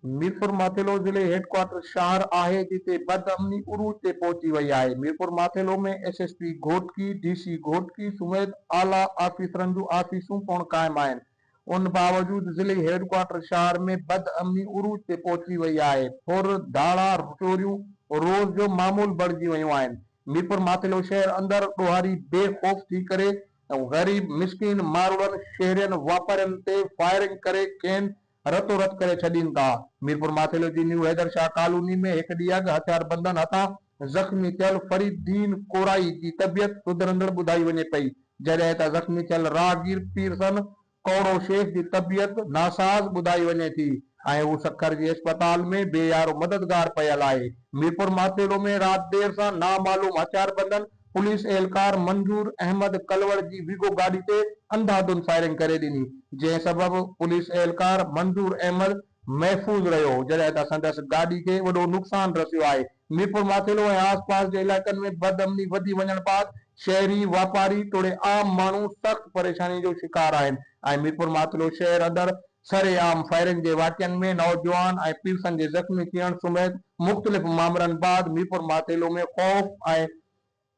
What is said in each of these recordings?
ميرپور ماٿيلو ضلعي head quarter شهر آهي جتي بدامني عروج تي پهچي وئي آهي. Mirpur Mathelo ۾ S S P Ghotki, D C Ghotki سميت اعليٰ آفيسرن جون آفيسون پڻ قائم آهن ان باوجود ضلعي هيڊ ڪوارٽر شهر ۾ بدامني عروج تي پهچي وئي آهي. ڦر، ڌاڙا، چوريون روز جو معمول بڻجي ويون آهن. ميرپور ماٿيلو شهر اندر ڏوهاري بي خوف ٿي ڪري غريب مسڪين ماروئڙن شهرين واپارين تي فائرنگ ڪري کين رتو رت ڪري ڇڏين ٿا. ميرپور ماٿيلو جي نيو حيدر شاهه ڪالوني ۾ هڪ ڏينهن اڳ هٿياربندن هٿان زخمي ٿيل فريد دين ڪورائي جي طبيعت سڌرندڙ ٻڌائي وڃي پئي جڏهن ته زخمي ٿيل راهگير پيرسن ڪوڙو شيخ جي طبيعت ناساز ٻڌائي وڃي ٿي ۽ هو سکر جي اسپتال ۾ بي يارو مددگار پيل آهي. ميرپور ماٿيلو ۾ رات دير سان نامعلوم هٿياربندن پوليس اهلڪار منظور احمد ڪلوڙ جي ويگو گاڏي تي انڌاڌنڌ فائرنگ ڪري ڏني، جنهن سبب پوليس اهلڪار منظور احمد محفوظ رهيو، جڏهن ته سندس گاڏي کي وڏو نقصان رسيو آهي. ميرپور ماٿيلو ۽ آس پاس جي علائقن ۾ بدامني وڌي وڃڻ بعد شهري، واپاري توڙي عام ماڻهو سخت پريشاني جو شڪار آهن ۽ ميرپور ماٿيلو شهر اندر سرعام فائرنگ جي واقعن ۾ نوجوان ۽ پيرسن جي زخمي ٿيڻ سميت مختلف مامرن بعد ميرپور ماٿيلو ۾ خوف ۽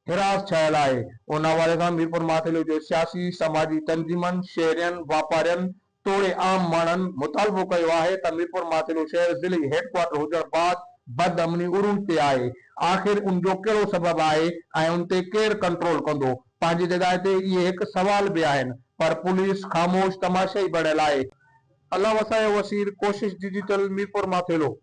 هراس ڇانيل آهي. ان حوالي سان ميرپور ماٿيلو جي سياسي، سماجي تنظيمن، شهرين، واپارين توڙي عام ماڻهن مطالبو ڪيو آهي ته ميرپور ماٿيلو شهر ضلعي هيڊ ڪوارٽر هجڻ بعد بدامني عروج تي آهي، آخر ان جو ڪهڙو سبب آهي ۽ ان تي ڪير ڪنٽرول ڪندو؟ پنهنجي جڳهه تي اهي هڪ سوال به آهن پر پوليس خاموش تماشائي بڻيل آهي. الله وسايو وسير، ڪوشش ڊجيٽل، ميرپور ماٿيلو.